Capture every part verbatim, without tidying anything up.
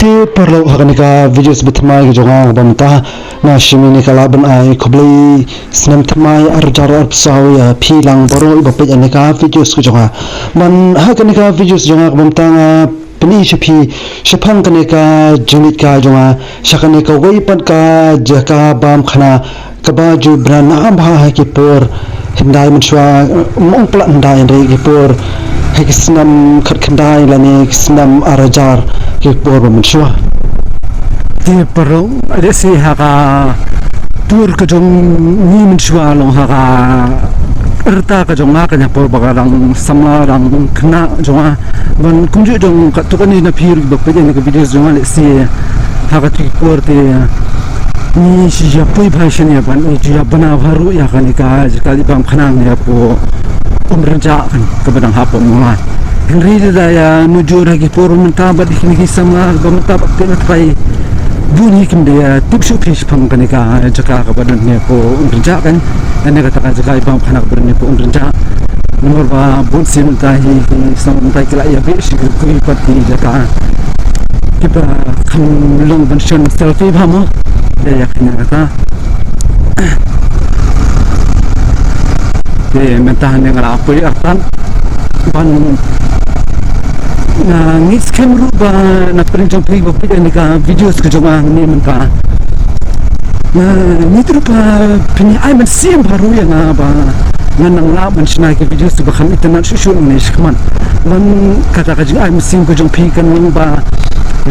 Paralok, ha kane ka videos ba thymmai ka jong nga ba mynta, nga shim ïa kane ka lad ban ai khublei snem thymmai ar hajar arphew saw ïa phi lang baroh ba peit ïa kane ka videos ka jong nga. Ban ha kane ka videos jong nga ba mynta nga pyni sha phi shaphang kane ka jingleit ka jong nga sha kane kawei pat ka jaka bam khana kaba ju bna na bha ha ki por hyndai mynshuwa, mong pla hyndai hynrei ki por ha ki snem khatkhyndai lane ki snem ar hajar ki por ba mynshuwa. Te paralok, lehse ha ka por ka jong ngi mynshuwa long ha ka rta ka jong nga ka ïa por ba ka dang samla dang khynnah jong nga. Ban kumjuh jong katto katne na phi ruh ba peit ïa kane ka videos jong nga, lehse ha ka tu ki por te ngi shu ïa poi bha shane ban ngi shu ïa bna bha ruh ïa kane ka jaka leit bam khana ïa hapoh Umrynjah kan kaba dang hapoh Mawlai. Hynrei lada ïa nujor ha ki por mynta bad kine ki samla ba mynta ba phi na trai bun hi kim da ïa tip shuh phi shaphang kane ka jaka kaba don hapoh Umrynjah kan. Kane kata ka jaka leit bam khana kaba don hapoh Umrynjah. Namar ba bun sien mynta hi ki samla mynta ki la ïa beh sha ki kiwei pat ki jaka kiba kham long ban shon selfie bha mo. Te ïa kane kata. Te mynta hangne nga la poi artat ban, nga ngeit skhem ruh ba na pdeng jong phi ba peit ïa kane ka videos ka jong nga hangne mynta. Nga ngeit ruh ba phin ïa ai mynsiem bha ruh ïa nga ba ngan nang lah ban shna ki videos ba kham itynnad shuh shuh nangne shakhmat. Ban kata ka jingai mynsiem ka jong phi kan long ba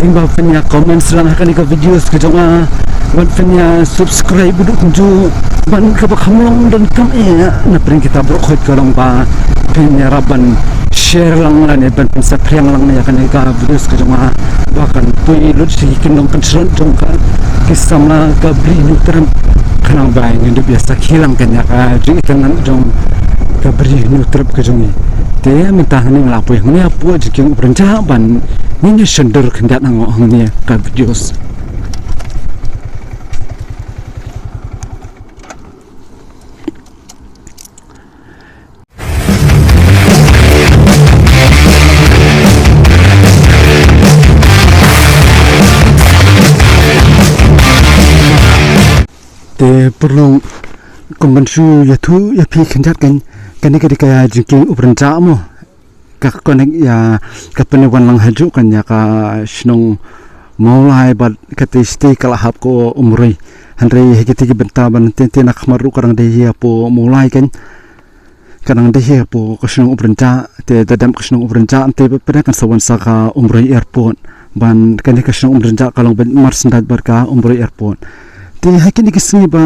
lyngba phin ïa comments lang ha kane ka videos ka jong nga, ban phin ïa subscribe ruh kumjuh, ban kaba kham long donkam eh na pdeng kita baroh khoit ka long ba phin ïarap ban share lang lane ban pynsaphriang lang ïa kane ka videos ka jong nga ba kan poi lut sha ki kyndong kynshlur jong ka ki samla ka Bri Hynñiewtrep khnang ba ngin dup ïa sakhi lang kan ïa ka jingitynnad jong ka Bri Hynñiewtrep ka jong ngi. Te mynta hangne nga la poi hangne hapoh jingkieng Umrynjah ban ngin ïa shon dur khyndiat hangne ha ka videos. Te paralok, kum ban shu ïathuh ïa phi khyndiat kan, kane ka dei ka jingkieng Umrynjah mo. Ka connect ïa ka pynwan lang hajuh kan ïa ka shnong Mawlai bad kata shatei ka la hap ka Umroi. Hynrei ha kiti ki bynta ban tynti na khmat ruh ka dang dei hapoh Mawlai kan. Ka dang dei hapoh ka shnong Umrynjah, te da dep ka shnong Umrynjah te pat kan sa wan sa ka Umroi Airport. Ban kane ka shnong Umrynjah ka long ban marsyndat bad ka Umroi Airport. Te ha kine ki sngi ba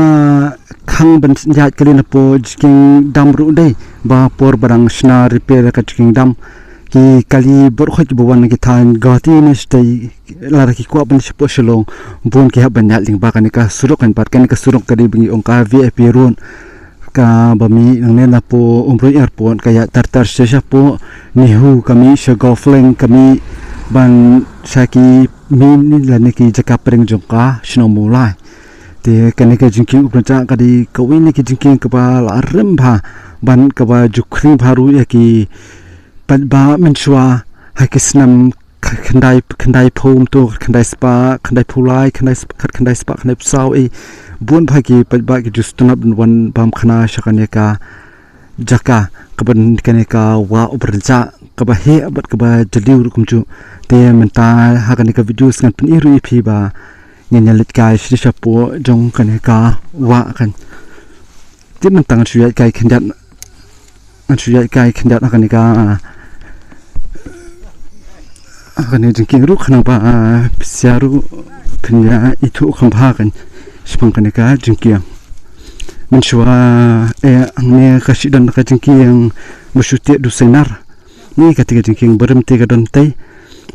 khang ban ïaid kali na poh jingkieng dam ruh dei ba por ba dang shna repair ka jingkieng dam, ki kali baroh khoit kiba wan na ki thaiñ Guwahati ne shatei lada ki kwah ban sha poh Shillong bun ki hap ban ïaid lyngba kane ka surok kan, bad kane ka surok ka dei ba ngi ong ka V I P road. Kaba mih nangne na poh Umroi Airport ka ïaid tar tar sha sha poh NEHU, ka mih sha Golf Link, ka mih ban sha ki mih lane ki jaka pdeng jong ka shnong Mawlai. Te kane ka jingkieng Umrynjah ka dei kawei na ki jingkieng kaba la rem bha ban kaba ju khring bha ruh ïa ki paidbah mynshuwa ha ki snem kh-, khyndai, khyndai phew, to khyndai spah, khyndai phew lai, khyndai sp-, khat khyndai spah, khyndai phew saw, eh, bun bha ki paidbah ki ju sngewtynnat ban wan bam khana sha kane ka jaka kaba don kane ka wah Umrynjah kaba heh bad kaba jylliew ruh kumjuh. Te mynta ha kane ka video ngan pyni ruh ïa phi ba ngin ïa leit kai sha sha poh jong kane ka wah kan. Te mynta ngan shu ïaid kai khyndiat, ngan shu ïaid kai khyndiat ha kane ka, ha kane ka jingkieng ruh khnang ba phi sha ruh phin ïa ithuh kham bha kan shaphang kane ka jingkieng. Mynshuwa eh hangne ka shu don ka jingkieng ba shu tied u sainar. Ngi kata ka jingkieng barim te ka don tei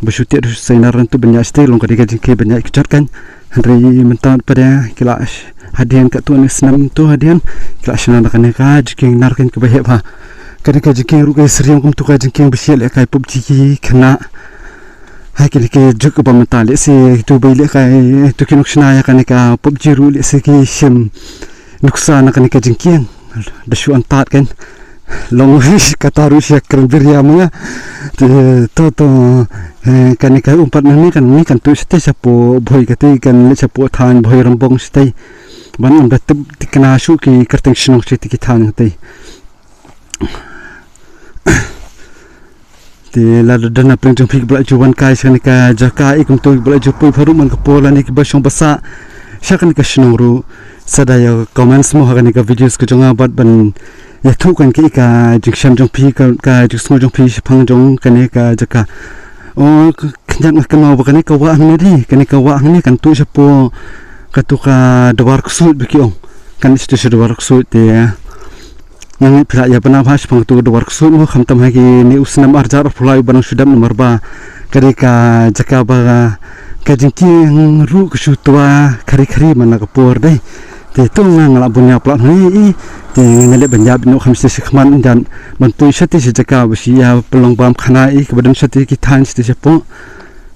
ba shu tied u sainar, nangtu ban ïaid shatei long kata ka jingkieng ban ïaid kjat kan. Hynrei mynta pat ki la sh-, hadien katto katne snem to hadien ki la shna na kane ka jingkieng nar kan kaba heh bha. Kane ka jingkieng ruh ka syriem kum tu ka jingkieng ba shu lehkai PUBG ki khynnah. Ha kine ki juk ba mynta lehse tu ba lehkai tu ki nukshna ïa kane ka PUBG ruh lehse ki shim nuksa na kane ka jingkieng. Da shu antad kan. Long kata ruh sha kren biria ma nga. Te to to, eh, kane ka um pat nangne kan, ni kan tu shatei shapoh Bhoi, kata kan leit shapoh thaiñ Bhoi Rambong shatei. Ban ym da tip thikna shuh ki kyrteng shnong shatei ki thaiñ katei. Te lada don na pdeng jong phi kiba la ju wan kai sha kane ka jaka, i kumto kiba la ju poi pharuk man ka por lane kiba shong ba sah sha kane ka shnong ruh, sa da ïa comments mo ha kane ka videos ka jong nga bad ban ïathuh kan ka, i ka jingshem jong phi, ka, ka jingsngew jong phi shaphang jong kane ka jaka. O, k-, khyndiat nga kynmaw ba kane ka wah hangne de, kane ka wah hangne kan tuh shapoh katu ka Dwar Ksuid ba ki ong. Kan sha tu sha Dwar Ksuid te. Nga ngeit phi la ïa bna bha shaphang tu ka Dwar Ksuid mo, khamtam ha kine u snem arhajar arphew lai uba nang shu dep, namar ba ka dei ka jaka ba ka jingkieng ruh ka shu twa khari khari man la ka por dei. Te to nga nga la bun ïa palat hangne i, te nga leh ban ïa bit noh kham sha shakhmat jan ban poi shatei sha jaka ba shi ïa pynlong bam khana i kaba don shatei ki thaiñ shatei shapoh.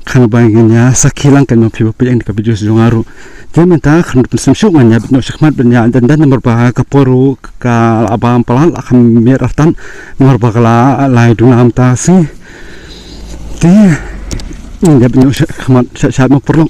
Khnang ba ngin ïa sakhi lang kan ma phi ba phi ïa ka video jong nga ruh. Te mynta khnang pynsem shuh ngan ïa bit noh shakhmat ban ïa dan dan namar ba ka por ruh ka la bam palat, la kham miet artat namar ba ka la lai duna mynta shi. Te ngin ïa bit noh shakhmat sha sha ma pyrlok.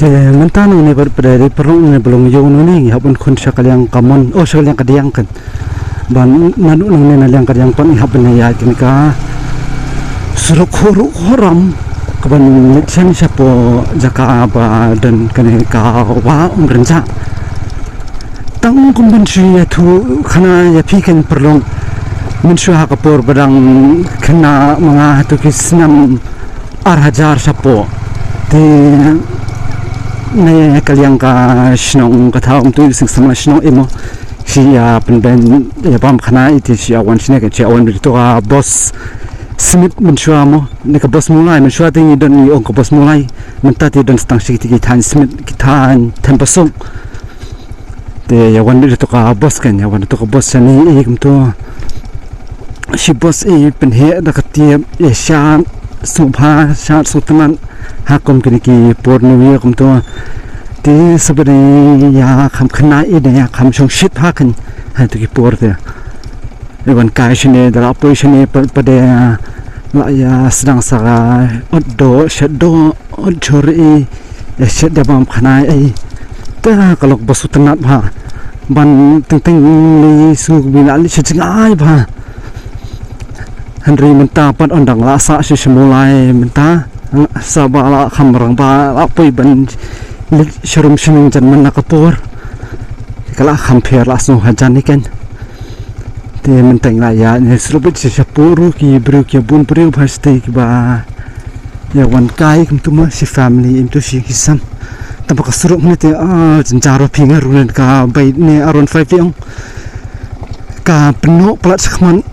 Te mynta nangne bad pdeng dei pyrlok ne ba long ïew nangne ngi hap ban khun sha ka liang ka mon, oh, sha ka liang ka diang kan. Ban naduh nangne na liang ka diang pat ngi hap ban ïaid kane ka surok khuruh khuram kaban leit sha shapoh jaka ba don kane ka wah Umrynjah. Tang kum ban shu ïathuh khana ïa phi kan pyrlok, mynshuwa ha ka por ba dang khynnah ma nga ha tu ki snem ar hajar shapoh. Te ne ka liang ka shnong ka thaw, ym tu sing samla shnong i mo. Shi ïa pynbeiñ ïa bam khana i te shi ïa wan shane kan shi ïa wan beit tu ka bos Smit mynshuwa mo. Ne ka bos Mawlai mynshuwa te ngi don ngi ong ka bos Mawlai. Mynta te don tang shi kiti ki thaiñ Smit ki thaiñ Thaiñ Basuk. Te ïa wan beit tu ka bos kan, ïa wan tu ka bos shane i kumto. Shi bos i pynheh da ka tiep ïa shad sngewbha shad sngewtynnat ha kum kine ki por New Year kumto. Te sa ba dei ïa kham khynnah i dei ïa kham shongshit ha kan ha tu ki por te. Ïa wan kai shane da la poi shane pa, pa dei la ïa sdang sa ka ot doh shet doh ot jhur i ïa shet da bam khana i. Te ka lok ba sngewtynnat bha ban teng teng lei suk bi la leit sha jngai bha. Hynrei mynta pat ong dang la sah sha sha Mawlai mynta sa ba la kham rang ba la poi ban leit sha rum sha ning jan man la ka por. Ka la kham pher la sngew hajan i kan. Te mynta ngi la ïa ne srup beit sha shapoh ruh ki briew ki bun briew bha shatei kiba ïa wan kai kumto ma shi family im tu shi ki sam. Tang ba ka surok ne te ah jynjar ruh phi nga ruh ne ka bai ne aron five ong. Ka pynnoh palat shakhmat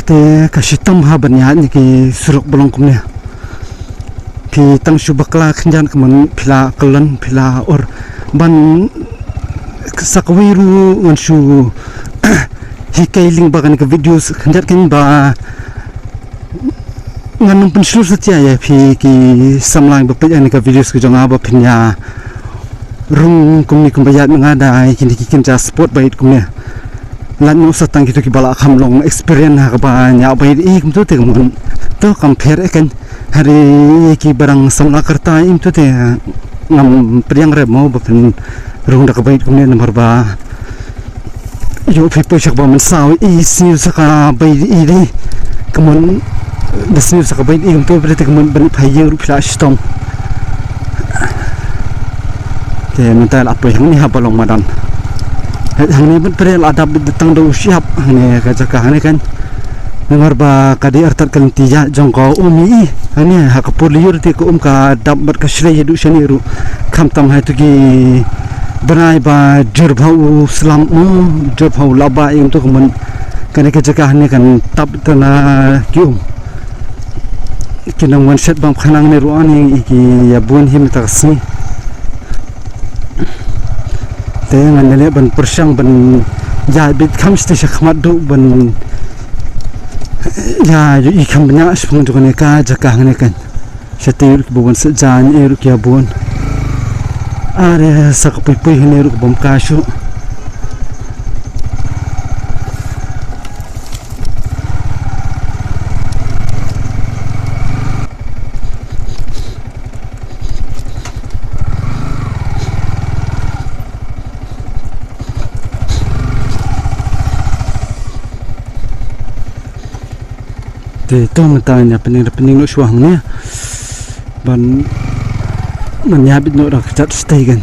te ka shitom ha ban ïa ne ki surok ba long kumne. Phi tang shu bakla khyndiat ka mon phi la kyllon phi la or ban sa kawei ruh ngan shu hikai lyngba kane ka videos khyndiat kan ba ngan ym pynshlur satia ïa phi ki samla ba peit ïa kane ka videos ka jong nga ba phin ïa rung kumne kumba ïaid ma nga da ïa kine ki kynja sport bait kumne. Lait noh sa tang kito kiba la kham long experience ha kaba ñiah bait i kumto te kumto kam pher ïa kan. Hynrei ki ba dang samla kyrta im tu te ngam pdiang re mo ba phin rung da ka bait kumne namar ba ïoh phi poi sha kaba mynsaw i sniew sa ka bait i dei. Kumon da sniew sa ka bait i kumto ba dei te kumon ban phai ïeng ruh phi la shitom. Te mynta la poi hangne ha ba long madan. Hangne ban pyrshah la dap beit tang da u shyiap hangne ka jaka hangne kan. Namar ba ka dei artat ka lynti ïa jong ka um i hangne ha ka por lyiur te ka um ka dap bad ka shlei haduh shane ruh. Khamtam ha tu ki Bnai ba jur bha u slam, um, jur bha u laba ïa kumto kumne. Kane ka jaka hangne kan tap tana ki um. Ki nang wan shet bam khnang ne ruh ani i ki ïa bun hi mynta ka sngi. Te ngan leh ban pyrshang ban ïa bit kham shisha khmat duh ban ïa i kham bniah shipang jong kane ka jaka hangne kan. Sha te ruh ki bun sa jan e ruh ki bun. Are sa ka pui pui hne ruh bam ka shu. Te to mynta ïa pynning da pynning noh shuwa hangne. Ban man ïa bit noh da ka jat stay kan.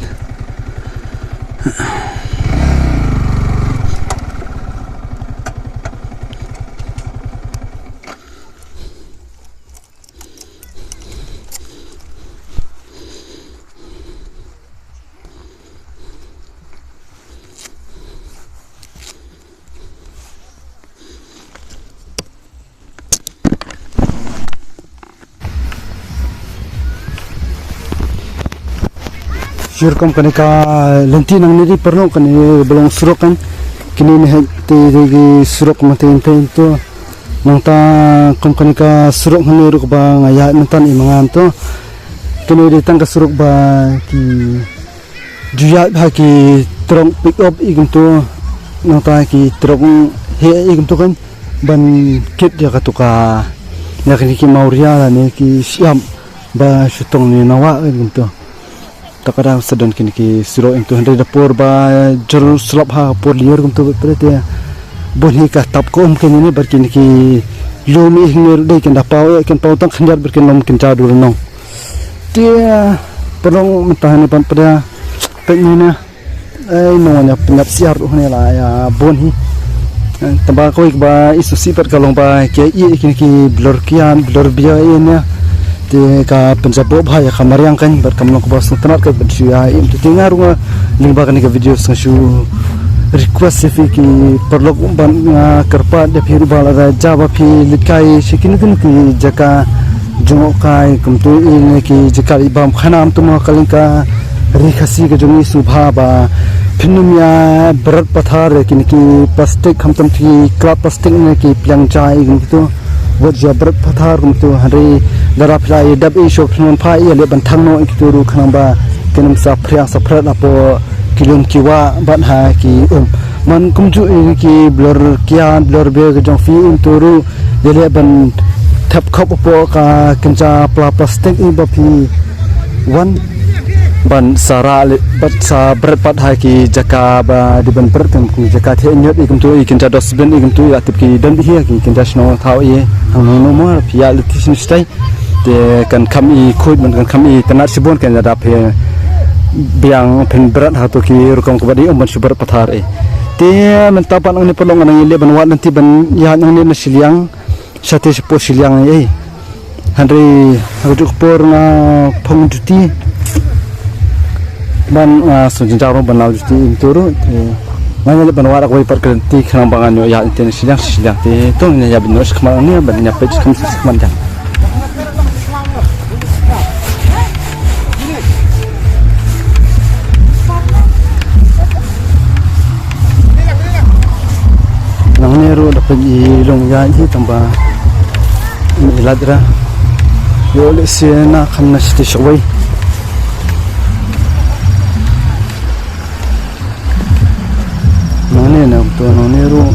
Shuh kum kane ka lynti nangne dei paralok kane ba long surok kan. Kine ne hei te dei ki surok ma te te to. Nangta kum kane ka surok hangne ruh ba nga ïa mynta i mangan to. Kine dei tang ka surok ba ki ju ïa ha ki trok pick up i kumto. Nangta ki trok he i kumto kan ban kit ïa ka tuka ïa kine ki mawria lane ki siam ba shu tong ne nawa i kumto. Ta ka dang sa don kine ki surok i kumto hynrei da por ba jur slap ha por liur kumto bad pret ïa. Bun hi ka tap ko um kine ne bad kine ki lum i hynrei dei kin da paw ïa kin paw tang khyndiat bad kin lum kin ja dur nong. Te paralok mynta ne pan pada pek ni na. Ai nong wan ïa pynïap siar ruh ne la ïa bun hi. Tang ba kawei ba i susi pat ka long ba ki ïa i kine ki blur kian blur bia i ne. Te ka pynjah bha ïa ka mariang kan bad ka long kaba sngewtynnat ka bad shu ïa im te nga ruh nga lyngba kane ka video sngew shu request ïa phi ki paralok ban nga kyrpad ïa phi ruh ba lada ja ba phi leit kai sha kine kine ki jaka jngohkai kumto i ne ki jaka i bam khnam to ma ka lyngka ri Khasi ka jong i sngewbha ba phin ym ïa bret pathar ïa kine ki plastik khamtam ki klap plastik ne ki pliang jai kumto. Wat ïa bret pathar kumto hynrei lada phi la ïa dap i shuh phin wan phai ïa leh ban thang noh i kito ruh khnang ba kin ym sa phriang sa phret hapoh ki lum ki wah bad ha ki um. Man kumjuh i ki blur kian blur bia ka jong phi kumto ruh ïa leh ban thep khop hapoh ka kynja pla plastik i ba phi wan ban sa rah leh bad sa bret pat ha ki jaka ba dei ban bret kum ki jaka theh ñiot i kumto i kynja dustbin i kumto i la tip ki don bih hi ki kynja shnong thaw i hang nong nong mo phi ïa leh ti shin stai. Te kan kham i khuid man kan kham i tnat shibun kan ïa dap hi biang phin bret ha to ki rukom kaba dei um ban shu bret pathar i. Te mynta pat nangne paralok nga nang ïa leh ban wad lynti ban ïa nangne na shiliang. Sha te shapoh shiliang i. Hynrei ha ka juh ka por nga phong duty. Ban nga sngewjynjar ban law duty kumto ruh. Te nga ïa leh ban wad kawei pat ka lynti khnang ba ngan ïoh ïa lynti na shiliang shiliang te to nga ïa bit noh shakhmat nangne ban ïa peit shakhmat shakhmat jang. Nangne ruh da peit i long ïa i tang ba i lait ra. Ïoh lehse na kham na siti shawei. Nangne na to nangne ruh.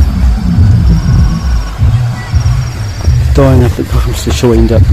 To na peit kham siti shawei jat.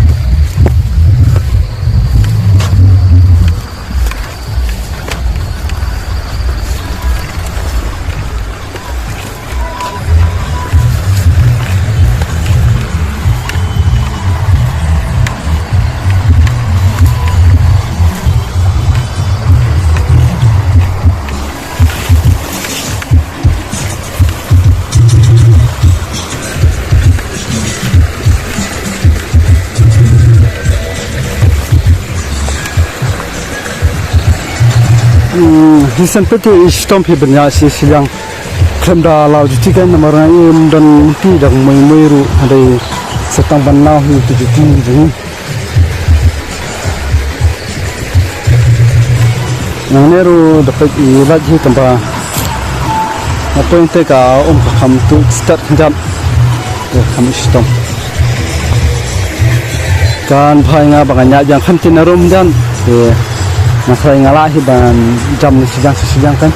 Hmm, Phi san phi te i shitom phi ban ïa shi shiliang. Khlem da law juti kan namar nga im don ti dang moi moi ruh hynrei sa tang ban law hi te juti jong ngi. Nangne ruh da peit i lait hi tang ba nga poi te ka um ka kham tu start khyndiat. Te kham i shitom. Kan bha ïa nga ba ngan ïaid biang khyndiat na rum jan. Te nga tharai nga lah hi ban jam na shiliang shi shiliang kan.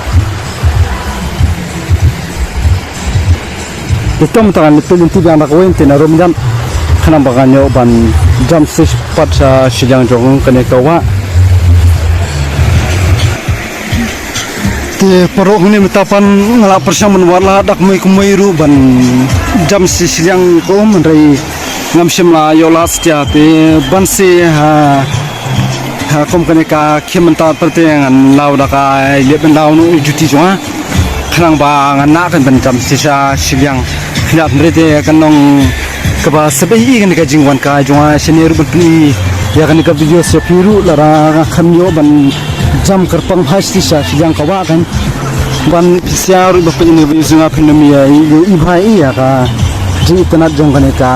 Te to mynta ngan leit lynti biang da kawei te na rum jan. Khnang ba ngan ïoh ban jam shi pat sha shiliang jong kane ka wah. Te paralok, hangne mynta pat nga la pyrshang ban wad lad da kmie kmie ruh ban jam shi shiliang ka um hynrei ngam shym la ïoh lad satia te ban shi ha, ha kum kane ka khim mynta pat te ngan law da ka leh ban law noh i juti jong nga. Khnang ba ngan nang kan ban jam shi sha shiliang. Khyndiat hynrei te kan long kaba sbei ïa kane ka jingwan kai jong nga shane ruh ban pyni ïa kane ka video sha phi ruh lada nga kham ïoh ban jam kyrpang bha shi sha shiliang ka wah kan. Ban phi sha ruh ba phi ne video jong nga phin ym ïa i bha ïa ka jingitynnat jong kane ka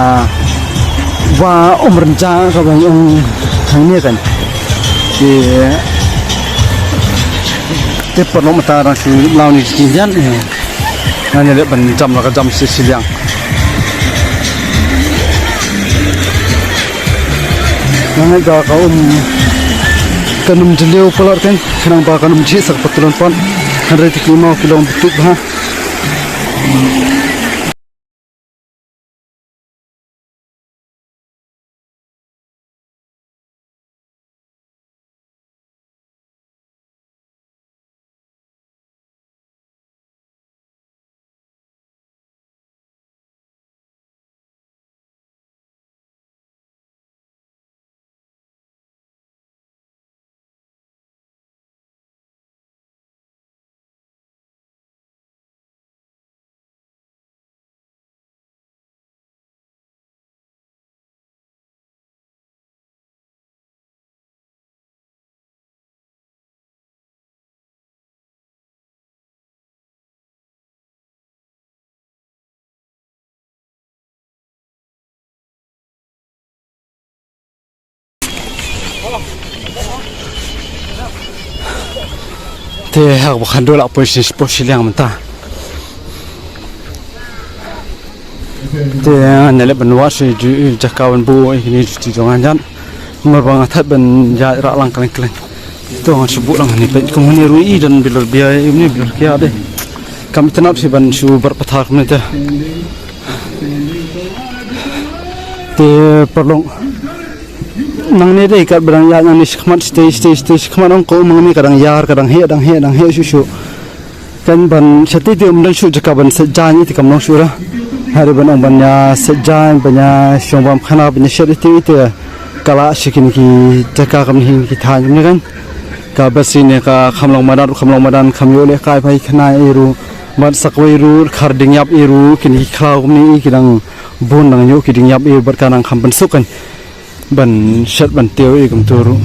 wah Umrynjah kaba ong hangne kan. Te te paralok mynta dang shu law ni ki jan. Ngan ïa leh ban jam la ka jam shi shiliang. Ngan ïa ka um kan ym jylliew palat kan khnang ba kan ym jhieh sa ka patlon pat. Hynrei te ki maw ki long bituk bha. Te hak ba khan dol a poi shi poi shiliang mynta. Te ngan leh ban wad shi ju jaka ban buh ïa kine juti jong nga jan. Namar ba nga thait ban ïa rah lang kylleng kylleng. To ngan shu buh lang hangne peit kum hangne ruh i don bilor bia i ne bilor kia de. Kam itynnat hi ban shu bar pathar kumne te. Te paralok. Nangne dei katba dang ïaid nangne shakhmat shatei shatei shatei shakhmat ong ka um nangne ka dang ïar ka dang heh dang heh dang heh shuh shuh. Kan ban shatei te um don shuh jaka ban set jaiñ te kam long shuh ra. Hynrei ban ong ban ïa set jaiñ ban ïa shong bam khana ban ïa shet ite ite ka lah sha kine ki jaka kam hi ki thaiñ kumne kan. Ka besi ne ka kham long madan ruh kham long madan kham ïoh leh kai phai khana ei ruh. Bad sa kawei ruh khar ding ïap ei ruh kine ki khlaw kumne ei ki dang bun dang ïoh ki ding ïap ei bad ka nang kham pynsuk kan. Ban shet ban tiew ïa kumtu ruh.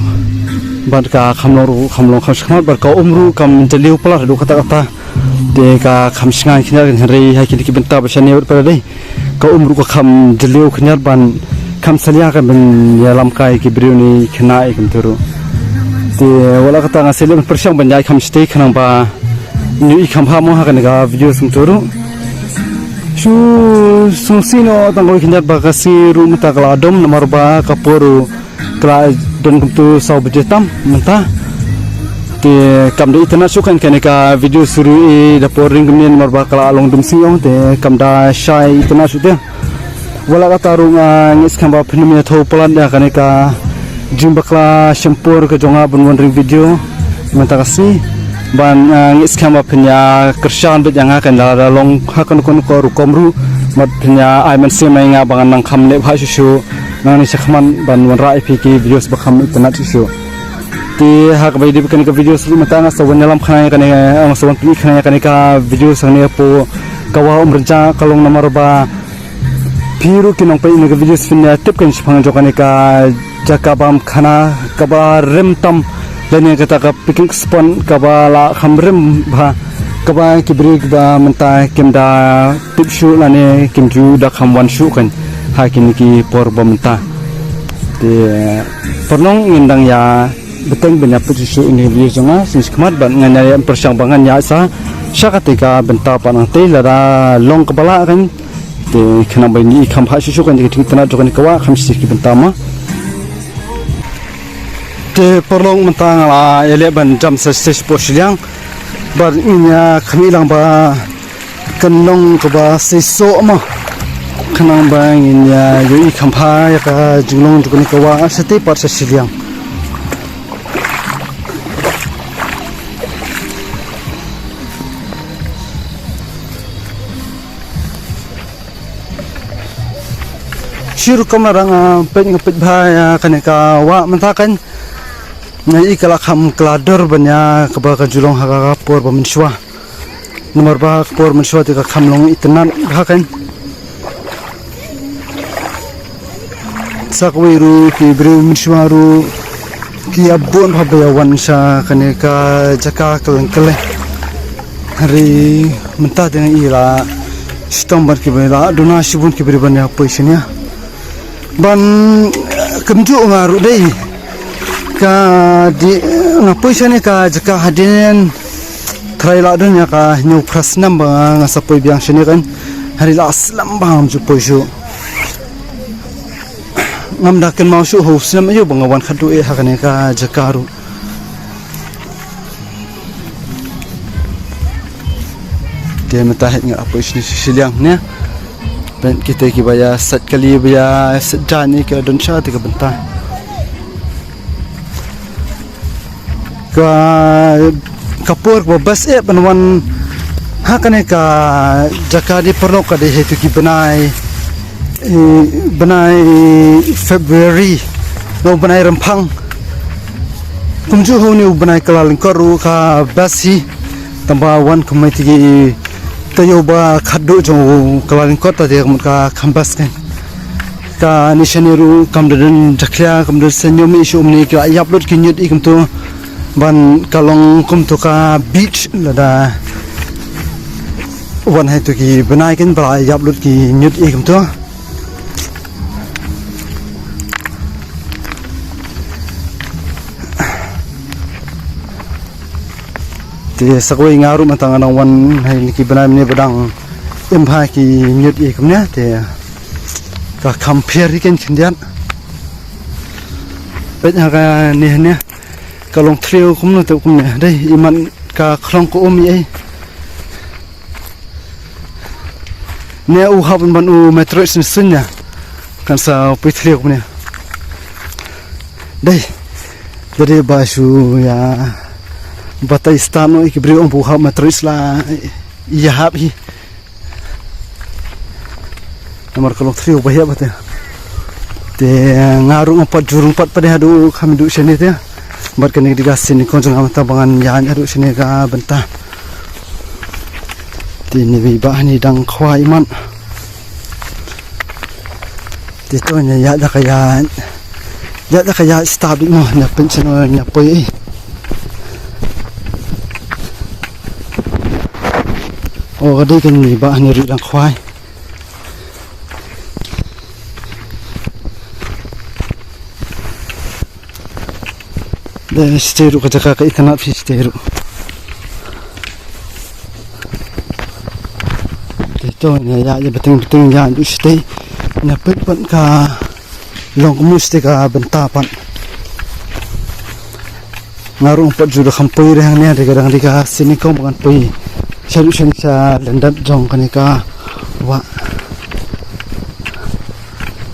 Bad ka kham long ruh kham long kham shakhmat bad ka um ruh kam jylliew palat haduh katta katta. Te ka kham shngaiñ khyndiat kan hynrei ha kine ki bynta ba shane bad palat dei. Ka um ruh ka kham jylliew khyndiat ban kham salia kan ban ïalam kai ki briew ne khynnah ïa kumtu ruh. Te wat la katta nga sa leh ban pyrshang ban ïaid kham shatei khnang ba ngi ïohi kham bha mo ha kane ka video sngewthuh ruh. Shu sngewsih noh tang kawei khyndiat ba ka sngi ruh mynta ka la dom namar ba ka por ruh ka la don kumtu saw baje tam mynta. Te kam da itynnat shuh kan kane ka video shuh ruh i da por ring kumne namar ba ka la long dum sngi ong te kam da shai itynnat shuh te. Wat la katta ruh nga ngeit skhem ba phin ym ïathuh palat ïa kane ka jingbakla shempur ka jong nga ban wan ring video mynta ka sngi. Ban nga ngeit skhem ba phin ïa kyrshan beit ïa nga kan da long ha kano kano ka rukom ruh. Bad phin ïa ai mynsiem ïa nga ba ngan nang kham leh bha shuh shuh nangne shakhmat ban wanrah ïa phi ki videos ba kham itynnat shuh shuh. Te ha kaba ïadei bad kane ka video shuh mynta nga sa wan ïalam khana ïa kane nga sa wan pyni khana ïa kane ka video hangne hapoh ka wah Umrynjah ka long namar ba phi ruh ki nongpeit ïa kane ka video phin ïa tip kan shaphang jong kane ka jaka bam khana kaba rim tam Lane kata ka picnic spot kaba la kham rim bha, kaba ki briew kiba mynta kim da tip shuh lane kim ju da kham wan shuh kan ha kine ki por ba mynta. Te paralok, ngin dang ïa bteng ban ïa peit shuh ïa ine i video jong nga shisha khmat, bad ngan ïa pyrshang ba ngan ïa sa sha kata ka bynta pat nangta lada long kaba lah kan. Te khnang ba ngin ïa kham bha shuh shuh kan ïa ka jingtnat jong kane ka wah, kham shisha ki bynta ma. Te paralok, mynta nga la ïaleh ban jam sa sha sha shiliang. Bad ngin ïa khmih lang ba kan long kaba seisoh ma, khnang ba ngin ïa ïohi kham bha ïa ka jinglong jong kane ka wah shatei pat sha shiliang. Shi rukom lada nga peit, nga peit bha ïa kane ka wah mynta kan, nga i ka la kham kla dor ban ïa kaba ka ju long ha ka por ba mynshuwa. Namar ba ka por mynshuwa te ka kham long itynnad bha kan. Sa kawei ruh ki briew mynshuwa ruh ki ïa bun bha ba ïa wan sha kane ka jaka kylleng kylleng. Hynrei mynta te nga i la shitom bad kiba la duna shibun ki briew ban ïa poi shane. Ban, eh, kumjuh nga ruh dei. Ka dei nga poi shane ka jaka hadien. Trai la don ïa ka hynñiew phra snem ba nga sa poi biang shane kan. Hynrei la slem bha ngam ju poi shuh. Ngam da kynmaw shuh ha u snem aïu ba nga wan khatduh eh ha kane ka jaka ruh. Te mynta hi nga la poi shane sha shiliang ne. Peit kita kiba ïa sait kali, ba ïa sait jaiñ ki la don sha kata ka bynta. Ka, ka por kaba best eh ban wan ha kane ka jaka dei paralok ka dei ha itu ki bnai, eh, bnai February, no, bnai Rymphang. Kumjuh ha une u bnai Kyllalyngkot ruh ka best hi. Tangba wan kumne ïa ki taïew ba khatduh jong u Kyllalyngkot te ka mut ka kham best kan. Kane shane ruh kam da don jakhlia, kam da don sngewsih shuh, kumne ki la ïap lut ki ñiut i kumto. Ban ka long kumto ka beach lada wan ha itu ki bnai kan ba la ïap lut ki ñiut i kumto. Te sa kawei nga ruh mynta nga nang wan ha ine ki bnai mynne ba dang im bha ki ñiut i kumne te ka kham pher hi kan khyndiat. Peit ha kane, ne ka long thliew kumno te kumne dei, imat ka khlong ka um i ei. Ne u hap ban u meteorite ne sunya. Kan sa poi thliew kumne. Dei. Dei ba shu ïa batai start noh ïa ki briew ong ba u hap meteorite la ïahap hi. Namar ka long thliew ba ïahap te. Te nga ruh nga pat jur nga pat pat haduh kham duh shane te. Bad kane ka dei ka sien kong jong nga mynta ba ngan ïaid haduh shane ka bynta. Te ine i bah hangne i dang khwai imat. Te to ngi ïaid da ka ïaid. Ïaid da ka ïaid stad beit mo, ngi pynshano ngi poi ei. O ka dei kane i bah hangne ruh i dang khwai. Dei shatei ruh ka jaka ka itynnad phi shatei ruh. Te to ngi ïa ïa bteng bteng ïa duh shatei. Ngi peit pat ka long kumno shatei ka bynta pat. Nga ruh pat ju da kham poi re hangne, te ka dang dei ka sien kong ba ngan poi. Sha ruh sha ngi sha lyndet jong kane ka wah.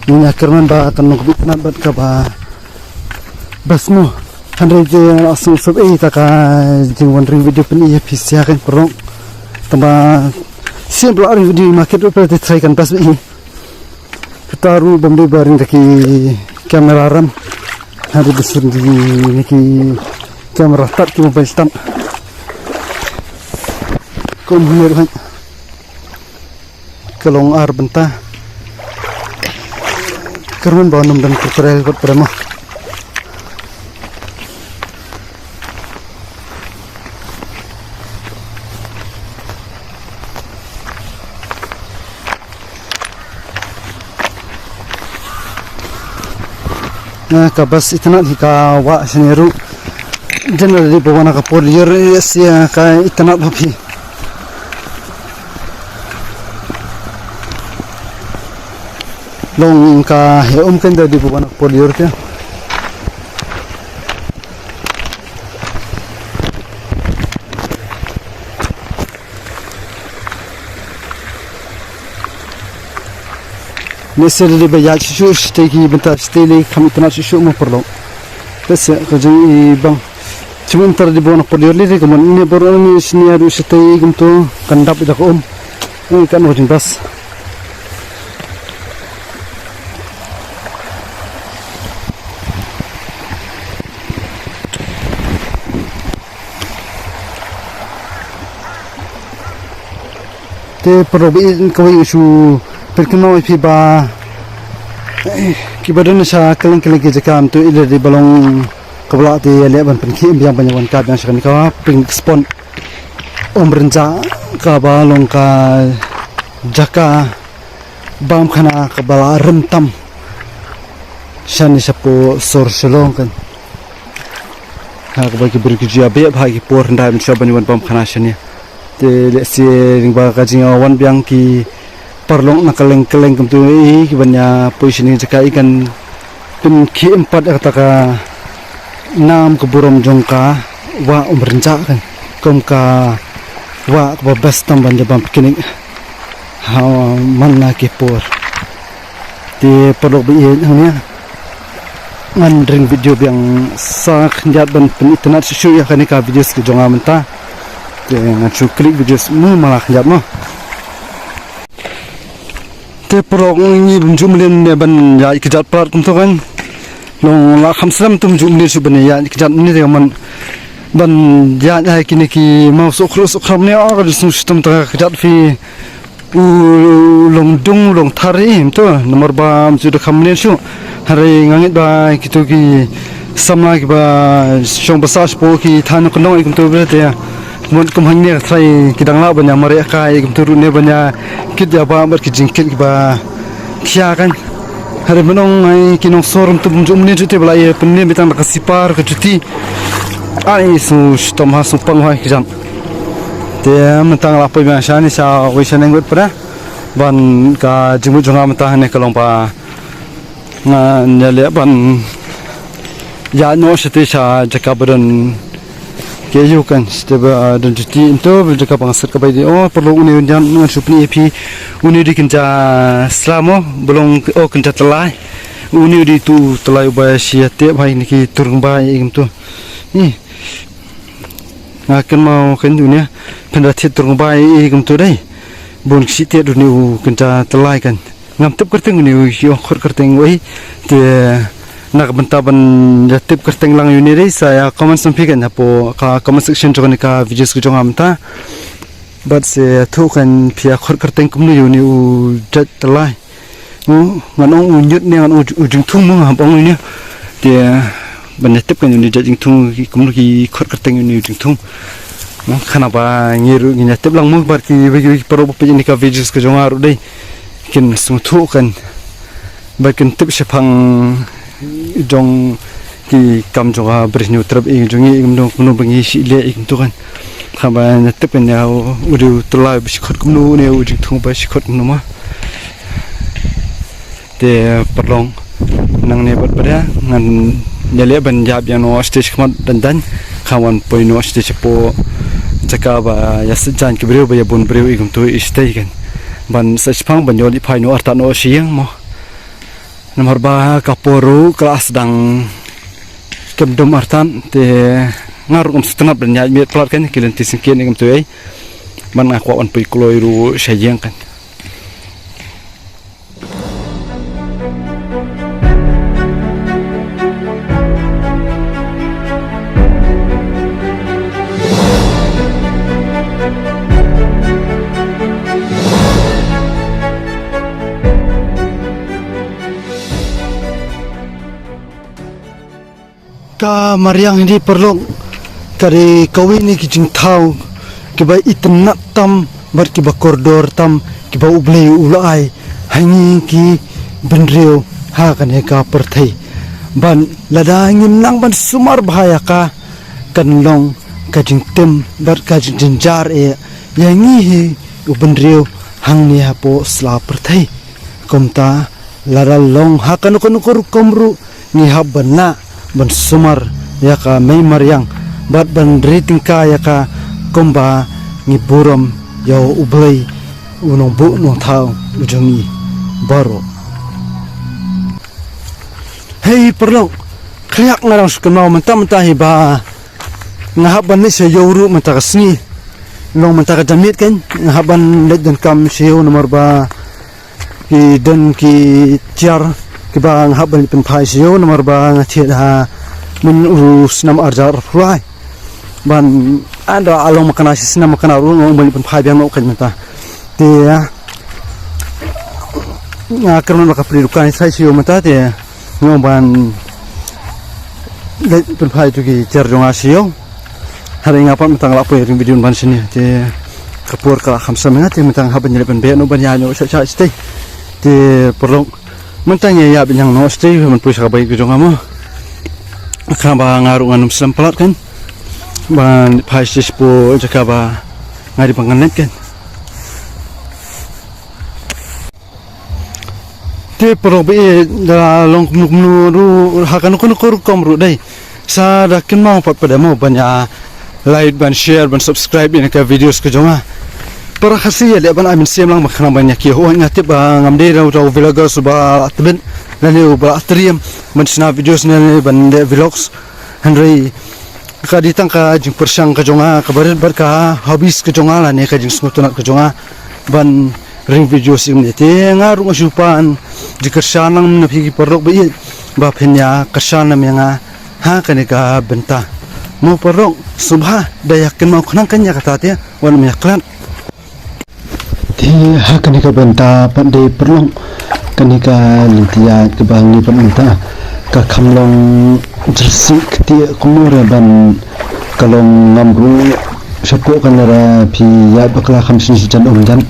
Ngi ïa kyrmen ba kan long kaba itynnad bad kaba best mo. Hynrei te nga la sngewsih ei ta ka jingwan ring video pyni ïa phi sha kan prong. Tangba sien ba la ring video ma kit ruh phi te try kan best beit. Kata ruh bym dei ba ring da ki camera ram. Hynrei ba shu ring da ki camera tad, ki mobile tad. Kum hynrei ruh hynrei. Ka long ar bynta. Kyrmen ba nym don crocodile pat pyrem mo. Eh, ka bas itynnad hi ka wah shane ruh. Jan da dei ba wan ha ka por ïor, eh, sia ka itynnad bha hi. Long ka heh um kan da dei ba wan ha ka por ïor te. Lehse da dei ba ïaid shuh shuh, shatei ki bynta shatei lei kham itynnad shuh shuh mo paralok. Te sha ka jingibang. Chim um tang da dei ba wan ha ka por ïor lei te, kumne baroh ne shane ruh shatei kumto kan dap ïa ka um. Ïa ka noh ka jingbas. Te paralok ba ïeit, kawei nga shu pynkynmaw ïa phi ba, eh, kiba don sha kylleng kylleng ki jaka mynta i la dei ba long kaba lah te ïaleh ban pynkhie biang ban ïa wan kai biang sha kane ka picnic spot Umrynjah, kaba long ka jaka bam khana kaba la rem tam shane shapoh sor Shillong kan. Ha kaba ki briew ki ju ïa beh bha ha ki por hyndai ban shu ban ïa wan bam khana shane. Te lehse lyngba ka jingwan biang ki paralok na kylleng kylleng kumto i ki ban ïa poi shane jaka i kan pynkhie em pat ïa kata ka nam ka burom jong ka wah Umrynjah kan. Kum ka wah kaba best tam ban ïa bam picnic ha man la ki por. Te paralok ba ïeit, hangne ngan ring video biang sa khyndiat ban pynitynnad shuh shuh ïa kane ka videos ka jong nga mynta. Te ngan shu click videos mo man la khyndiat mo. Te paralok, ngi bym ju mlien ne ban ïaid kjat palat kumto kan. Long la kham slem, ym ju mlien shuh ban ïaid kjat ne te man ban ïaid ha kine ki maw Sohkhruh Sohkhram ne, ah, ka ju sngewshitom ta kjat phi. U long dung, u long thar hi kumto, namar ba ym ju da kham mlien shuh. Hynrei nga ngeit ba kito ki samla kiba shong basa shapoh ki thaiñ nongkyndong i kumto ba te. Mut kum hangne ka tharai ki dang lah ban ïa mareh kai i kumto ruh ne ban ïa kit ïa ba bad ki jingkit kiba khia kan. Hynrei mynta ong ai ki nongsor ym tip ju mlien shuh te ba la ïa pynliem beit tang da ka sipar ka juti. Ai sngewshitom ha sngewpang ha ki jam. Te mynta nga la poi biang shane sha wei sha neng bad pada ban ka jingmut jong nga mynta hangne ka long ba ngan ïaleh ban ïaid noh shatei sha jaka ba don ki aïu kan, shatei ba don juti, kumto ba jaka ba nga set ka bai dei. Oh paralok, une u ngan shu pyni ïa phi, une u dei kynja sla mo, ba long, oh, kynja tyllai. Une u dei utu u tyllai uba shi ïateh bha ïa kine ki tur ryngbai i kumto. Ih. Nga kynmaw kan une pynda thied tur ryngbai i kumto dei. Bun ki shi thied une u kynja tyllai kan. Ngam tip kyrteng une u, ïoh khot kyrteng u ei. Te na ka bynta ban ïa tip kyrteng lang ïa une dei sa ïa comment sngewbha kan hapoh ka comment section jong kane ka videos ka jong nga mynta. Bad sa ïathuh kan phi ïa khot kyrteng kumno ïa une u jait tyllai. U, ngan ong u ñiut ne ngan ong u jingthung mo, hap ong ine. Te ban ïa tip kan une jait jingthung, ki kumno ki khot kyrteng une u jingthung. Khana ba ngi ruh ngin ïa tip lang mo bad kiwei kiwei ki paralok ba peit ïa kane ka videos ka jong nga ruh dei kin sngewthuh kan bad kin tip shaphang jong ki kam jong ka Bri Hynñiewtrep i jong ngi, i kumno kumno ba ngi shu leh i kumto kan. Khana ba ngi tip kan ïa u, u dei u tyllai ba shi khot kumno ne u jingthung ba shi khot kumno ma. Te paralok, nangne bad bad ngan ïaleh ban ïa biang noh shatei shakhmat dang dang. Khana wan poi noh shatei shapoh jaka ba ïa sait jaiñ ki briew ba ïa bun briew i kumto i shatei kan. Ban sa shipang ban ïoh leit phai noh artat noh sha ïing mo. Namar ba ka por ruh ka la sdang kem dum artat, te nga ruh ngam sngewtynnat ban ïaid miet palat kan, ki lynti syngkien i kumto ei. Ban nga kwah wan poi kloi ruh sha ïing kan. Ka mariang hi paralok ka dei kawei na ki jingthaw kiba itynnad tam bad kiba kordor tam kiba U Blei u la ai ha ngi ki bynriew ha kane ka pyrthei. Ban lada ngim nang ban sumar bha ïa ka, kan long ka jingtim bad ka jingjynjar eh ïa ngi hi u bynriew hangne hapoh sla pyrthei. Kumta lada long ha kano kano ka rukom ruh ngi hap ban lah ban sumar ïa ka mei mariang bad ban ri tyngka ïa ka kumba ngi burom ïa U Blei u nongbuh nongthaw u jong ngi baroh. Hei paralok, khriak nga dang shu kynmaw mynta mynta hi ba nga hap ban leit sha ïew ruh mynta ka sngi. Long mynta ka janmiet kan nga hap ban leit donkam sha ïew namar ba ki don ki tiar kiba nga hap ban leit pynphai sha ïew namar ba nga thied ha mynta u snem arhajar arphew lai. Ban ynda la long makna shi snem makna ruh nga ong ban leit pynphai biang noh kan mynta. Te nga kyrmen ba ka pli dukan i trai sha ïew mynta te nga ong ban leit pynphai ïa ki tiar jong nga sha ïew. Hynrei nga pat mynta nga la poi ring video ban shane te ka por ka la kham snem nga te mynta nga hap ban ïaleh ban beh noh ban ïaid noh sha sha shatei. Te paralok mynta nga ïa beh ñiang noh shatei ban poi sha ka bai ka jong nga mo. Khnang ba nga ruh ngan ym slem palat kan ban phai shatei shapoh jaka ba nga dei ba ngan leit kan. Te paralok ba ïeit, da long kumno kumno ruh ha kano kano ka rukom ruh dei sa da kynmaw pat pat de mo ban ïa like ban share ban subscribe ïa ka videos ka jong nga. Para Khasi ïa leh ban ai mynsiem lang ba khnang ban ïa ki hoi nga tip ba ngam dei da u vloggers ba la tbit lane u ba la triem ban shna videos ne ban leh vlogs. Hynrei ka dei tang ka jingpyrshang ka jong nga ka barit bad ka hobbies ka jong nga lane ka jingsngewtynnat ka jong nga ban ring video sha ïing te nga ruh nga shu pan jingkyrshan lang na phi ki paralok ba ïeit ba phin ïa kyrshan ïa nga ha kane ka bynta. Mo paralok sngewbha da ïa kynmaw khnang kan ïa kata te wan ym ïa klet. Te ha kane ka bynta pat de paralok kane ka lynti ïaid kaba ngi pat mynta ka kham long jyrsieh ktieh kumno re ban ka long ngam ruh shapoh kane ra phi ïaid bakla kham shini shi jan um jan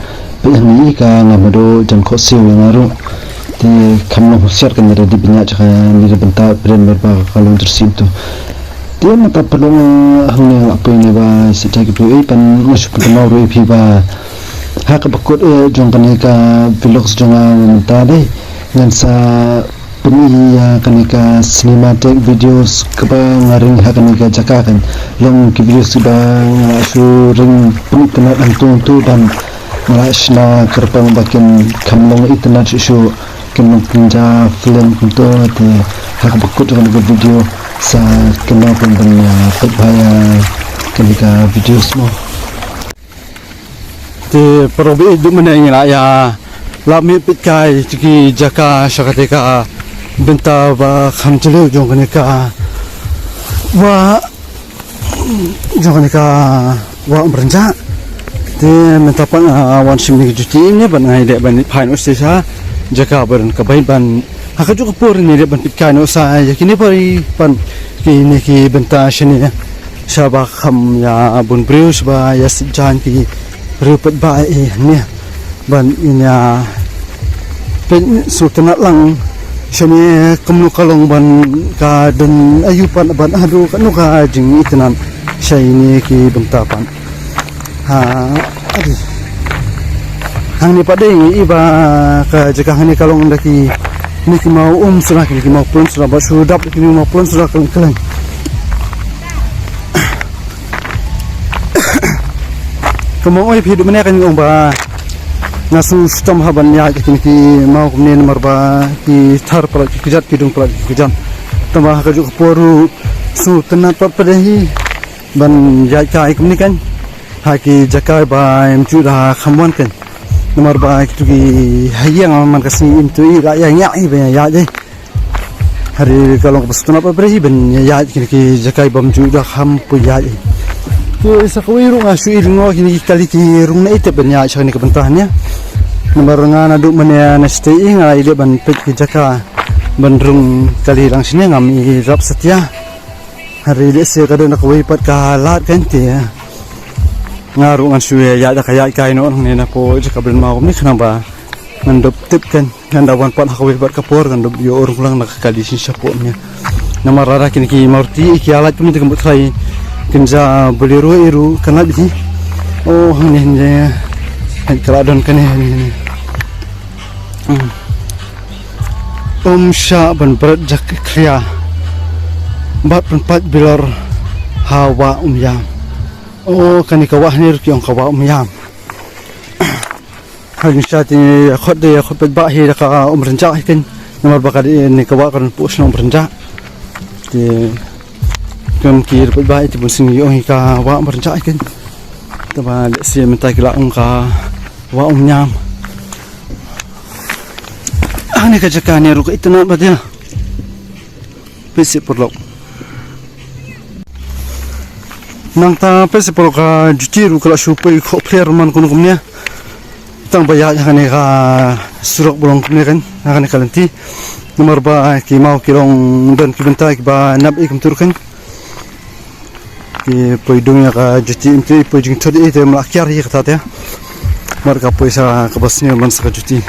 phi hangne ka ngam haduh jan khohsiew ïa nga ruh. Te kham long husiar kane ra dei ban ïaid sha kane ka bynta phi ren mer ba ka long jyrsieh to. Te mynta paralok hangne nga la poi ne ba sha jaka phi ei pan nga shu pynkynmaw ruh ïa phi ba ha kaba kut eh jong kane ka vlogs jong nga mynta dei ngan sa pyni ïa kane ka cinematic videos kaba nga ring ha kane ka jaka kan long ki videos kiba nga la shu ring pyni kane hangto hangto ban nga la shna kyrpang ba kin kham long itynnat shuh shuh. Kin long pynja film kumto te ha kaba kut jong kane ka video sa kynmaw pynban ïa peit bha ïa kane ka videos mo. Te paralok ba ïeit, duh mynne ngi la ïa lap miet peit kai ki jaka sha kata ka bynta ba kham jylliew jong kane ka wah jong kane ka wah Umrynjah. Te mynta pat nga wan shim ïa ki juti ne ban nga ïaleh ban phai noh sha jaka ba don ka bai ban ha kajuh ka por ngi ïaleh ban peit kai noh sa ïa kine pat pat kine ki bynta shane sha ba kham ïa bun briew sha ba ïa sih jaiñ ki briew pat ba eh ne. Ban ïa peit sngewtynnat lang shane kumno ka long ban ka don aïu pat ban haduh katno ka jingitynnat sha ine ki bynta pat. Ha adi hangne pat dei ngi i ba ka jaka hangne ka long da ki ne ki maw um sura ki maw plun sura ba shu dap ki maw plun sura ka long. Kumba ong ïa phi duh mynne kan ong ba nga sngew shitom ha ban ïaid ïa kine ki maw kumne namar ba ki thar palat ki kjat ki dung palat ki kjat. Tangba ha kajuh ka por ruh sngewtynnat pat pat hi ban ïaid kai kumne kan ha ki jaka ba em ju da kham wan kan namar ba kitu ki ha ïing man ka sngi im tu i la ïa ngiah i ba ïaid. Hari ka long ka bastona pa bre hi ban ïaid kine ki jaka bym ju da kham poi ïaid. Te sa kawei ruh nga shu i lyngngoh kine ki kali ki rung na ite ban ïaid sha kane ka bynta hangne. Namar nga naduh mynne na shatei nga i dei ban peit ki jaka ban rung kali lang shane ngam i rap satia. Hari lehse ka don na kawei pat ka lad kan te nga ruh ngan shu ïaid da ka ïaid kai noh nangne na po jaka bynmaw kumne khnang ba Ngan dep tip kan, ngan da wan pat ha kawei pat ka por, ngan dep ïoh rung lang na ka kali shisha pok mia. Namar lada kine ki Maruti, ki ïa lait kumne te kan btrai, kin ja Bolero iru kan lait hi. Oh, hangne, hangne. Hai ka la don kane, hangne, hangne. Hmm. Um shah ban bret jak khlia. Bad ban pat bilor ha Wah Umïam. Oh, kane ka wah hangne ruh ki ong ka Wah Umïam. Ha jingshisha te khot de khot peit ba hi da ka Umrynjah hi kan. Namar ba ka de ne ka wah ka don pok shnong Umrynjah. Te kan ki peit ba hi te bun sing ïoh hi ka Wah Umrynjah hi kan. Te ba lehse mynta ki la ong ka Wah Umïam. Hangne ka jaka ne ruh ka itynnad ba de. Peit seh paralok. Nangta peit seh paralok ka juti ruh ka la shu poi khoh phler man kumno kumne. Tang ba ïaid ha kane ka surok ba long kumne kan, ha kane ka lynti. Namar ba ki maw ki long don ki bynta kiba nap ïa kumtu ruh kan. Ki poi dung ïa ka juti, ym tip poi jingthut ïa te, ym lah kiar ïa kata te. Namar ka poi sa kaba sniew man sa ka juti.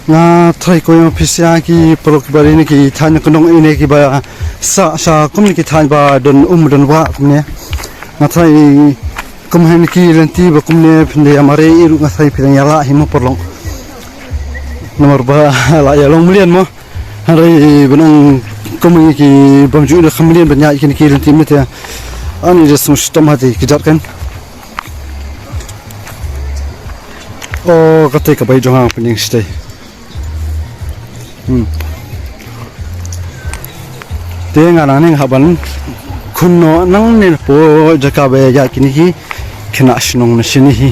Nga tharai ko ïa phi sha ki paralok kiba ri ne ki thaiñ khnong ine kiba sah sha kumne ki thaiñ ba don um don wah kumne. Nga tharai kum ha kine ki lynti ba kumne phin da ïa mareh ruh nga tharai phi dang ïa lah hi mo paralok. Namar ba la ïa long mlien mo. Hynrei ban ong kum ha kine ki bym ju da kham mlien ban ïaid kine ki lynti mynta. Ani da sngewshitom ha te ki jait kan. O, kata ka bai jong nga pynïeng shatei. Hmm. Te nga nangne nga hap ban khun noh nangne hapoh jaka ba ïaid kine ki khynnah shnong na shane hi.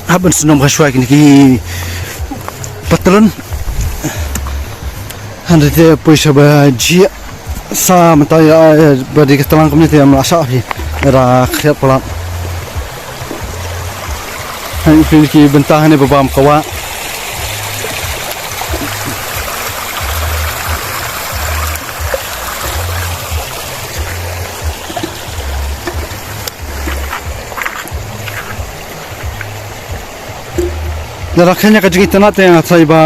Hap ban sngewbha shuwa kine ki patlun. Hynrei te poi sha ba jia sa mynta ïa, eh, ba dei ka tlang kumne te ym lah shah phi. Ra khriat palat. Hangne phi ki bynta hangne ba bam ka wah. Lada khein ïa ka jingitynnad te nga tharai ba,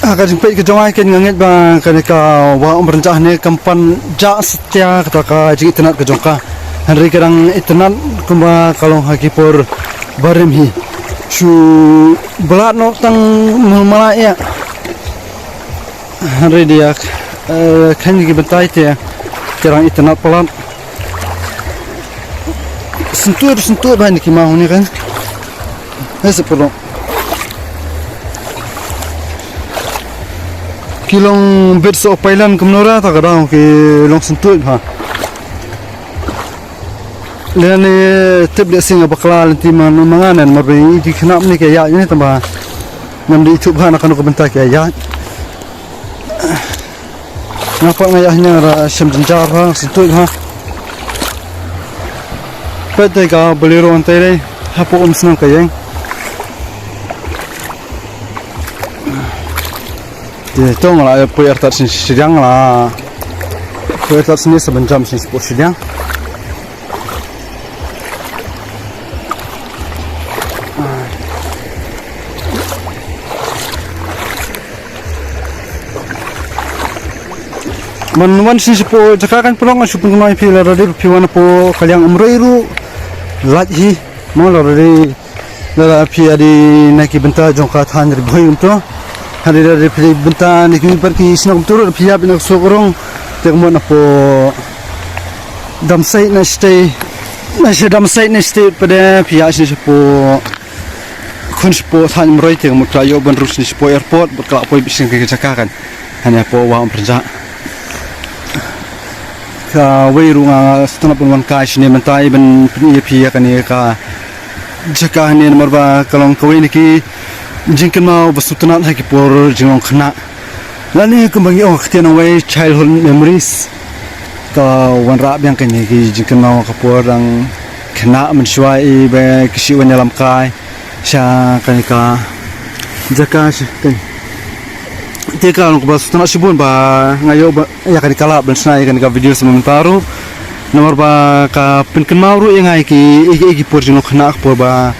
ah, ka jingpeit ka jong nga kein nga ngeit ba kane ka Wah Umrynjah ne kam pan jah satia kata ka jingitynnad ka jong ka. Hynrei ka dang itynnad kumba ka long ha ki por barim hi. Shu blat noh tang mul mala ïa. Hynrei de ïa, eh, khein ki bynta te ka dang itynnad palat. Syntuid, syntuid bha ïa ki maw ne kan. Hei se pulong. Ki long bit so pailan kumno ra ta ka dang ki long syntuid bha. Lane tip de sing bakla lynti man mangan mar ba i di khnap ne ki ïaid ne tang ba. Ngam da ithuh bha na kano ka bynta ki ïaid. Nga pat nga ïa hynñiang ra shem jynjar ha, syntuid ha. Peit te ka Bolero hangtei dei, hapoh um snem ka ïeng. Te to nga la poi artat shisha shiliang la. Poi artat shisha sa ban jam shisha shiliang. Man wan shisha shapoh jaka kan pulong, nga shu pynkynmaw ïa phi lada dei phi wan hapoh ka liang Umroi ruh lait hi mo, lada dei lada phi ïa dei na ki bynta jong ka thaiñ Ri Bhoi kumto. Hynrei lada dei phi dei bynta na ki bynta ki shnong kumto ruh phi ïa bynta ka suk rong te ka mut napoh Damsait na state, na sha Damsait na state pat de phi ïa shisha shapoh. Khun shapoh thaiñ Umroi te ka mut ka la ïoh ban ruh shisha shapoh airport bad ka la poi bishing ka jaka kan. Hane hapoh Wah Umrynjah. Kawei ruh nga sngewtynnat ban wan kai shane mynta ban pyni ïa phi ïa kane ka jaka hane namar ba ka long kawei na ki jingkynmaw ba sngewtynnat ha ki por jinglong khynnah. Lane kumba ngi ong ha ka ktien nongwei childhood memories. Ka wanrah biang kane ki jingkynmaw ka por dang khynnah mynshuwa i ba ki shu wan ïalam kai sha kane ka jaka sha kane. Te ka long kaba sngewtynnat shibun ba nga ïoh ba ïa kane ka lad ban shna ïa kane ka video sha mynta ruh. Namar ba ka pynkynmaw ruh ïa nga ïa ki, ïa ki, ïa ki por jinglong khynnah ka por ba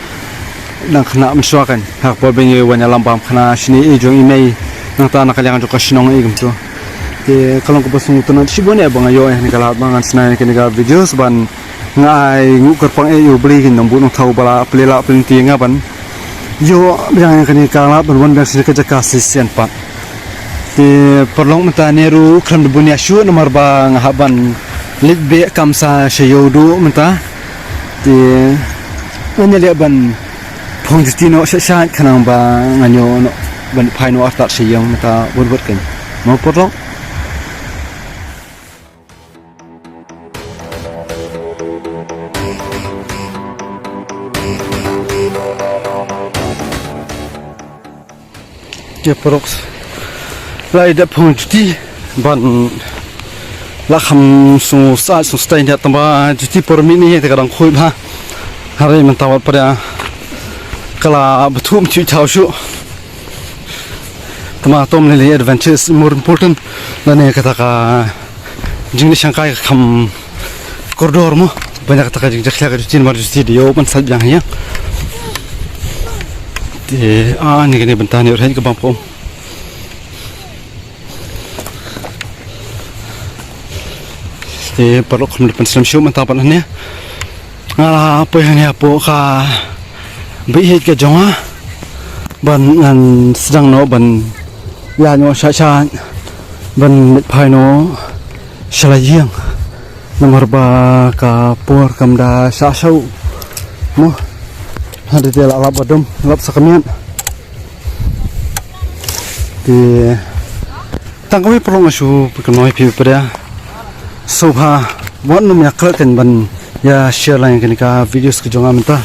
dang khynnah mynshuwa kan. Ha ka por ba ngi wan ïalam bam khynnah shane i jong i mei nangta na ka liang jong ka shnong i kumto. Te ka long kaba sngewtynnat shibun ïa ba nga ïoh ïa kane ka lad ba ngan shna ïa kane ka videos ban nga ai nguh kyrpang ïa U Blei kin nang buh nangthaw ba la plie lah plie lynti ïa nga ban ïoh biang ïa kane ka lad ban wan biang sha ka jaka shisien pat. Te paralok mynta ne ruh khlem da bun ïa shuh namar ba nga hap ban leit beh kam sa sha ïew duh mynta. Te ngan ïaleh ban phong juti noh sha sha khnang ba ngan ïoh noh ban phai noh artat sha ïew mynta bun bun kan. Mo paralok. Ke paralok. Lai da phong juti ban la kham sngewsah sngewstai nia tamba juti por mini te ka dang khui bha. Hare mynta wat pada ka la bthum chu chau shu. Tama tom lele adventure is more important. Lane kata ka jingleh shangkai ka kham kordor mo. Ba nia kata ka jingjakhlia ka juti namar juti dei ïoh ban sait biang ïa. Te a ni kane bynta ni rhai ka bam ko. Te paralok kham da pynslem shuh mynta pat hangne. Nga la poi hangne hapoh ka baieit ka jong nga ban ngan sdang noh ban ïaid noh sha sha ban leit phai noh sha la ïing. Namar ba ka por kam da sha sha mo. Hadien te la lap ba dum lap sa ka miet. Te tang kawei paralok nga shu pynkynmaw ïa phi pat ïa. Sngewbha wat nym ïa klet kan ban ïa share lang ïa kane ka videos ka jong nga mynta.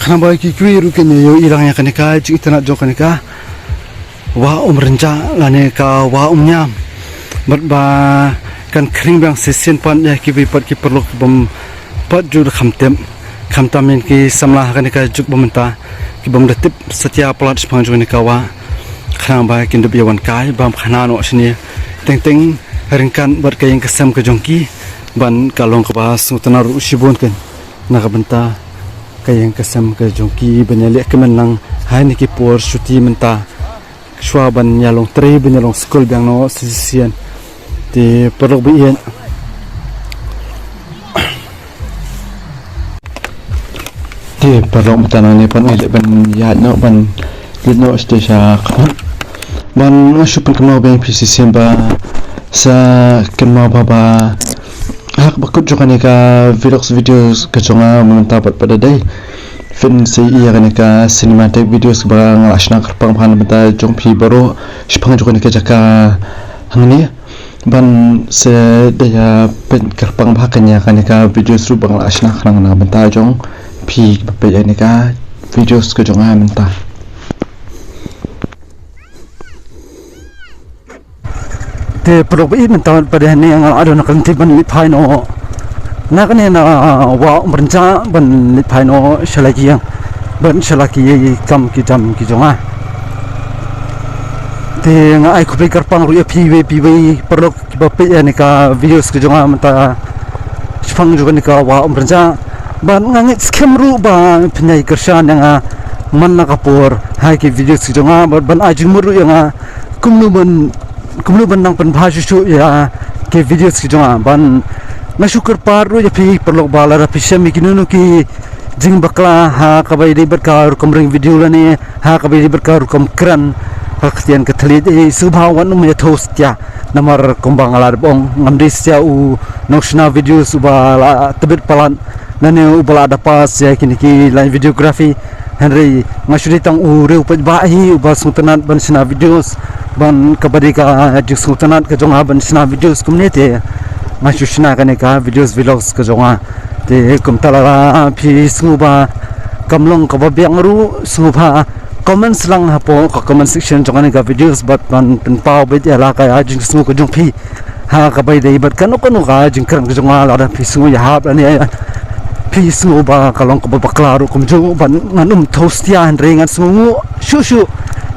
Khnang ba ki kiwei ruh kin ïohi lang ïa kane ka jingitynnat jong kane ka Wah Umrynjah lane ka Wah Umniam. Bad ba kan khring biang shisien pat ïa kiwei pat ki paralok ki bym pat ju da kham tip. Khamtam ïa ki samla ha kane ka juk ba mynta ki bym da tip satia palat shaphang jong kane ka wah. Khnang ba kin dup ïa wan kai bam khana noh shane. Teng teng ryngkat bad ka ïing ka sem ka jong ki ban ka long kaba sngewtynnat ruh shibun kan na ka bynta ka ïing ka sem ka jong ki ban ïaleh kmen lang ha kine ki por shuti mynta. Shuwa ban ïa long trei ban ïa long skul biang noh shisien. Te paralok baieit. Te paralok mynta nang ne pat ngi leh ban ïaid noh ban leit noh sha khmat. Ban nga shu pynkynmaw biang phi shisien ba sa kynmaw ba ba ha kaba kut jong kane ka vlogs videos ka jong nga mynta pat pat da dei. Phin sa ïohi ïa kane ka cinematic videos ba nga la shna kyrpang bha na bynta jong phi baroh shaphang jong kane ka jaka hangne. Ban sa da ïa peit kyrpang bha kane ïa kane ka videos ruh ba nga la shna khnang na bynta jong phi ba peit ïa kane ka videos ka jong nga mynta. Te paralok baieit mynta pat hangne nga la don ka lynti ban leit phai noh na kane na Wah Umrynjah ban leit phai noh sha la ki ïing ban sha la ki kam ki jam ki jong nga. Te nga ai khublei kyrpang ruh ïa phi wei phi wei paralok kiba peit ïa kane ka videos ka jong nga mynta shaphang jong kane ka Wah Umrynjah. Bad nga ngeit skhem ruh ba phin ïai kyrshan ïa nga man la ka por ha ki videos ki jong nga bad ban ai jingmut ruh ïa nga kumno ban kumno ban nang pynbha shuh shuh ïa ki videos ki jong nga. Ban nga shu kyrpad ruh ïa phi paralok ba lada phi shem ïa kino kino ki jingbakla ha kaba ïadei bad ka rukom ring video lane ha kaba ïadei bad ka rukom kren ha ka ktien ka thylliej, eh, sngewbha wat nym ïathuh satia. Namar kumba nga la dep ong ngam dei satia u nongshna videos uba la tbit palat lane uba la da pass ïa kine ki line videography. Hynrei nga shu dei tang u riew paidbah hi uba sngewtynnat ban shna videos ban kaba dei ka jingsngewtynnat ka jong nga ban shna videos kumne te nga shu shna kane ka videos vlogs ka jong nga. Te kumta lada phi sngew ba kam long kaba biang ruh sngewbha comment lang hapoh ka comment section jong kane ka videos bad ban pynpaw beit ïa la ka jingsngew ka jong phi. Ha kaba ïadei bad kano kano ka jingkren ka jong nga, lada phi sngew ïahap lane phi sngew ba ka long kaba bakla ruh kumjuh, ban ngan ym thew stia hynrei ngan sngewnguh shuh shuh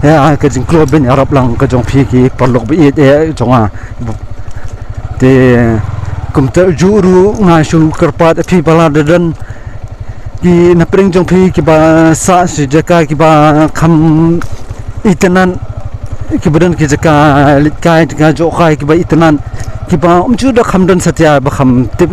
ïa ka jingkloi ban ïarap lang ka jong phi ki paralok ba ïeit jong nga. Te kumta juh ruh nga shu kyrpad ïa phi ba lada don ki na pdeng jong phi kiba sah sha jaka kiba kham itynnad, kiba don ki jaka leit kai, jaka joh kai kiba itynnad, kiba ym ju da kham don satia ba kham tip,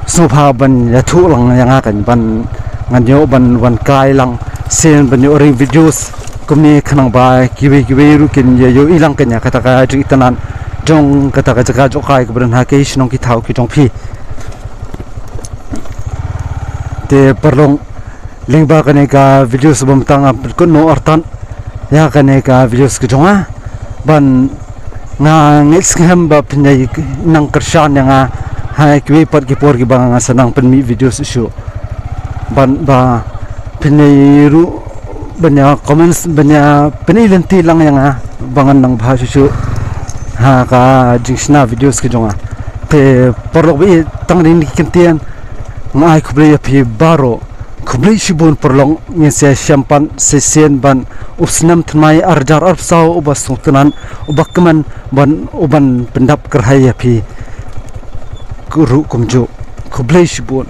sngewbha ban ïathuh lang ïa nga kan ban ngan ïoh ban wan kai lang sien ban ïoh ring videos kumne khnang ba kiwei kiwei ruh kin ïa ïohi lang kan ïa kata ka jingitynnad jong kata ka jaka joh kai kaba don ha ki shnong ki thaw ki jong phi. Te paralok, lyngba kane ka videos ba mynta nga pynkut noh artat ïa kane ka videos ka jong nga ban nga ngeit skhem ba phin ïa nang kyrshan ïa nga ha kiwei pat ki por kiba nga sa nang pynmih videos shuh. Ban ba phin ïa ruh ban ïa comments ban ïa pynlynti lang ïa nga ba ngan nang bha shuh shuh ha ka jingshna videos ka jong nga. Te paralok ba ïeit, tang dei kine ki kyntien, nga ai khublei ïa phi baroh. Khublei shibun paralok, ngin sa ïashem pat shisien ban u snem thymmai ar hajar arphew saw uba sngewtynnad, uba kmen ban u ban pyndap kyrhai ïa phi ruh kumjuh. Khublei shibun.